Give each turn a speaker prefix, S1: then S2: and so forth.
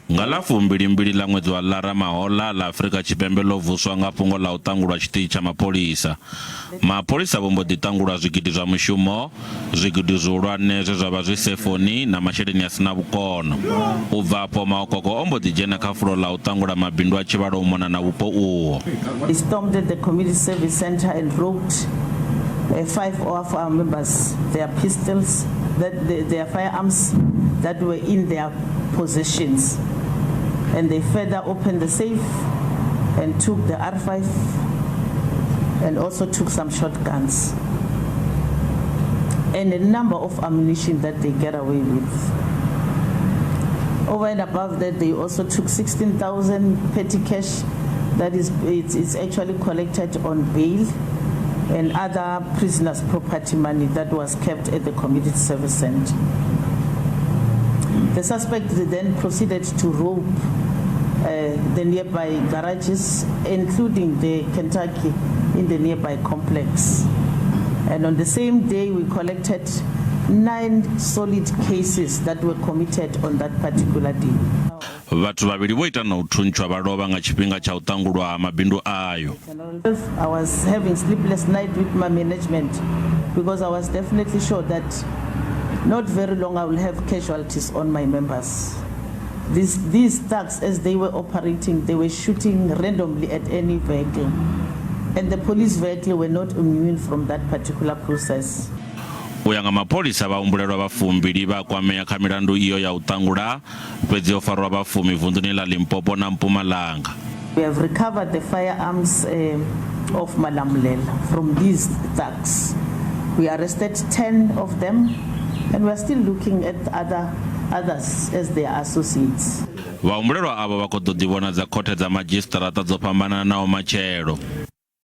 S1: Nga ḽa fumbilimbili ḽa ṅwedzi wa Lara mahoḽa ḽa Afrika Tshipembe ḽo vuswa nga fhungo ḽa u ṱangulwa tshiṱitshi tsha mapholisa. Mapholisa vho mbo ḓi ṱangulwa zwigidi zwa mushumo, zwigidi zwihulwane zwe zwa vha zwi sefoni na masheleni a si na vhukono. U bva afho maokoko o mbo ḓi dzhena kha fulo ḽa u ṱangula mabindu a tshivhalo u mona na vhupo uho.
S2: They stormed at the community service center and robbed five of our members their pistols, that their firearms that were in their possessions. And they further opened the safe and took the R5 and also took some shotguns and a number of ammunition that they get away with. Over and above that, they also took 16,000 petty cash that is it's actually collected on bail and other prisoners' property money that was kept at the community service center. The suspect then proceeded to rob the nearby garages, including the Kentucky in the nearby complex. And on the same day, we collected 9 solid cases that were committed on that particular day.
S1: Vhathu vhavhili vho ita na u thuntshwa vha lovha nga tshifhinga tsha u ṱangulwa ha mabindu ayo.
S2: I was having sleepless night with my management because I was definitely sure that not very long I will have casualties on my members. These thugs, as they were operating, they were shooting randomly at any vehicle. And the police vehicle were not immune from that particular process.
S1: U ya nga mapholisa, vhahumbulelwa vha 20 vha kwamea kha milandu iyo ya u ṱangula, fhedzi ho farwa vha 10 vunḓuni ḽa Limpopo na Mpumalanga.
S2: We have recovered the firearms of Malamulele from these thugs. We arrested 10 of them and we are still looking at others as their associates.
S1: Vhahumbulelwa avho vha khou ḓo ḓivhonadza khothe dza madzhisiṱiraṱa dzo fhambananaho matshelo.